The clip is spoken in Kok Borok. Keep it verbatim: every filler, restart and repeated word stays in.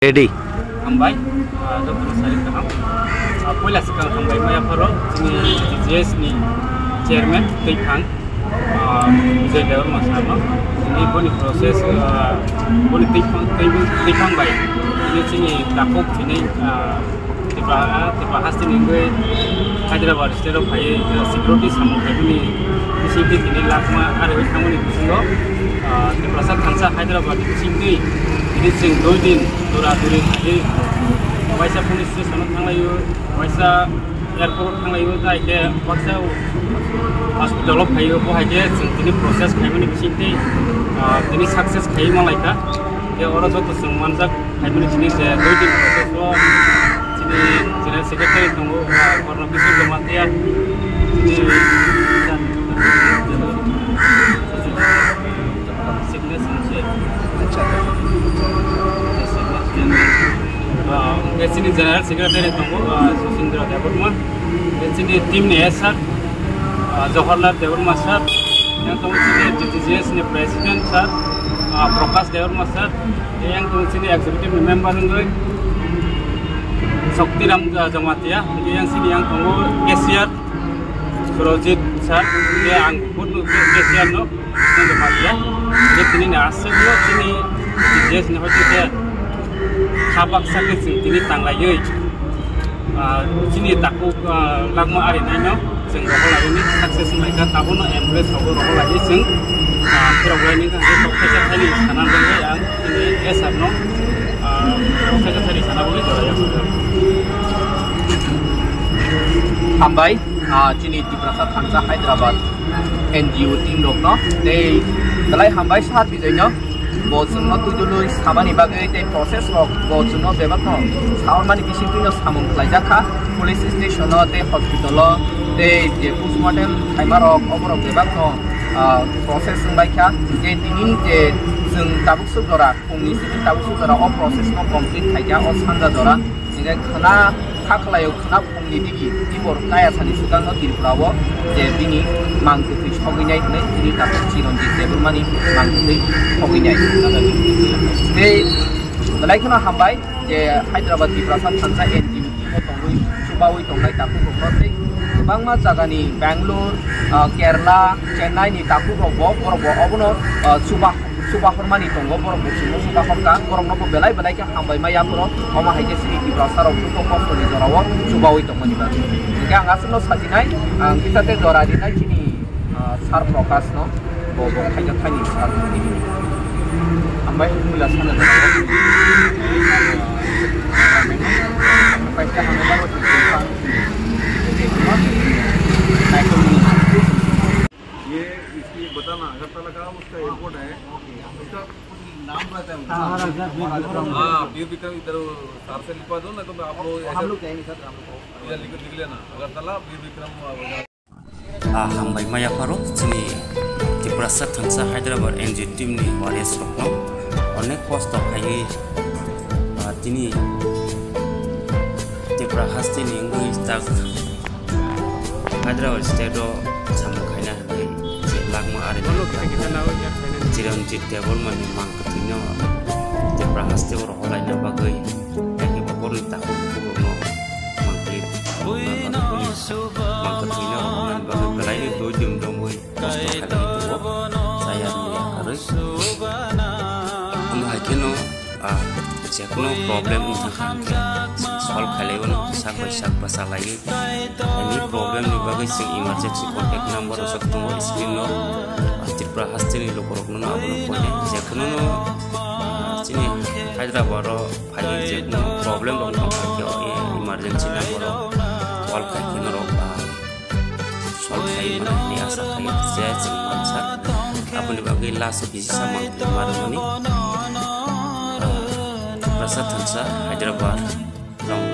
Ready. Hambai, ah, jotono sari kaham. Ah, poila swkang hambai maya pharo chini G T G S ni chairman tei phang, ah, Vijay Debbarma sir no. Chini boni process, ah, boni tei phang, tei phang bai. Chini chini takhuk chini, ah, Tripura, Tripura haste ni wngwi Hyderabad state o phaiwi, ah, security samung khaimani bisingtwi tini lakma ari bai thangmani bisingo, ah, Tiprasa thansa Hyderabad ni bisingtwi tini chwng dui din dura duri khaiwi waisa police station o thanglaio, waisa airport o thanglaio, tai khe baksa hospital o phaio, bo hai khe chwng tini process khaimani bisingtwi, ah, tini success khaiwi manlaikha. Khe oro joto chwng manjak. Hai phano chini je dui din process o chini general secretary tongo, ah, Korno Kishore Jamatia, chini signature se. Acha. Ah, chini general secretary tongo, ah, Susindra Debbarma. Chini team ni S R, ah, Jawaharlal Debbarma sir. Yang tongo chini G T G S ni president sir, ah, Prakash Debbarma sir. Yang tongo chini executive member wngwi Shaktiram, ah, Jamatia, yang chini yang tongo cashier Surojit sir, yang ang pun cashier no, Jamatia. Jadi chini ni aswk no chini G T G S ni hoite ke kha baksa ke chwng tini tanglaiwi, ah, chini takhuk, ah, lakma ari naino. Chwng rohor laini success wnglaikha, tabukno ambulance rogo rohor laiwi chwng, ah, phirok laini hwnkhe tokthai tokthai ni sana bagwi ang chini S R no, ah, tokthai tokthai ni sana bagwi jora ya. Hambai, ah, chini Tiprasa thansa Hyderabad N G O team rokno tei belai hambai sir Bijay no. Bo chwngno twi dului sabani bagwi tei process rok bo chwngno bebakno saormani bisingtwino samung khlaijak kha. Police station o tei hospital o tei je postmortem khaima rok oborok bebakno, ah, process wngbai kha. Tei tini je chwng tabuk suk jora, phungni simi tabuk suk jora o process no complete khaikha o sanja jora. Hinkhe khwna kha khlaio, khwna phungni digi tibor kaya sani swkangno Tripura o je bini mang kwthwi sogwinai hwnwi chini takhuk Chiranjit Debbarmani mang kwthwi sogwinai. Tei belai kheno hambai je Hyderabad Tiprasa thansa N G O team o tongwi chubawi tongnai takhuk rokno tei kwbangma jagani Bangalore, ah, Kerala, Chennai ni takhuk rok bo borok bo obono, ah, chuba chuba hormani tongo, borok bo chwngno chuba horkha, borokno bo belai belai khe hambai ma yaphoro, omo hai khe chini Tiprasa rok dukho kosto ni jora o chubawi tongmani bagwi. Hinkhe ang aswkno sajinai, ang kisa tei jora rinai chini, ah, Sir Prakash no, bo bo khaijak thani sir. Hambai mula sana jora o. Hambai khe hambai ma. ये इसकी बताना, अगरतला का उसका एयरपोर्ट है, उसका नाम रहता है उनका। हाँ, हाँ, हाँ, हाँ, हाँ। हाँ, वीर विक्रम इधर तार से लिखवा दो ना, तो आप लोग ऐसे हम लोग जाएंगे सर, हम लोग इधर लिख, लिख लेना, अगरतला वीर विक्रम, आ, hambai maya pharo chini Tiprasa thansa Hyderabad N G O team ni warriors rokno onek kosto khaiwi, a, tini Tripura haste ni wngwi tak Hyderabad state o samung khaina hwnwi je lakma ari Chiranjit Debbarma ni mang kwthwino Tripura haste o rohor laina bagwi, tei khe bo borokni takhuk bukhuk rokno mang kwthwi, mang kwthwino rohornani bagwi belai dui din romwi kosto khailai tongo, chaya rwya karwi. Omo hai kheno, ah, jekunu problem wngkha hwnkhe solve khailaiwi sak bai sak bwchalaiwi. Any problem ni bagwi chwng emergency contact number rwjak tongo screen o. Ah, Tripura haste ni lukurokno abono phone jekunu no, ah, chini Hyderabad o phaiwi jekunu problem rok wngkha hwnkhe o emergency number o call khai khe norok, ah, solve khai mano hwnwi asa khaio je chwng mansa. Aboni bagwi last o kisa mang twi marwmani, ah, Tiprasa thansa Hyderabad long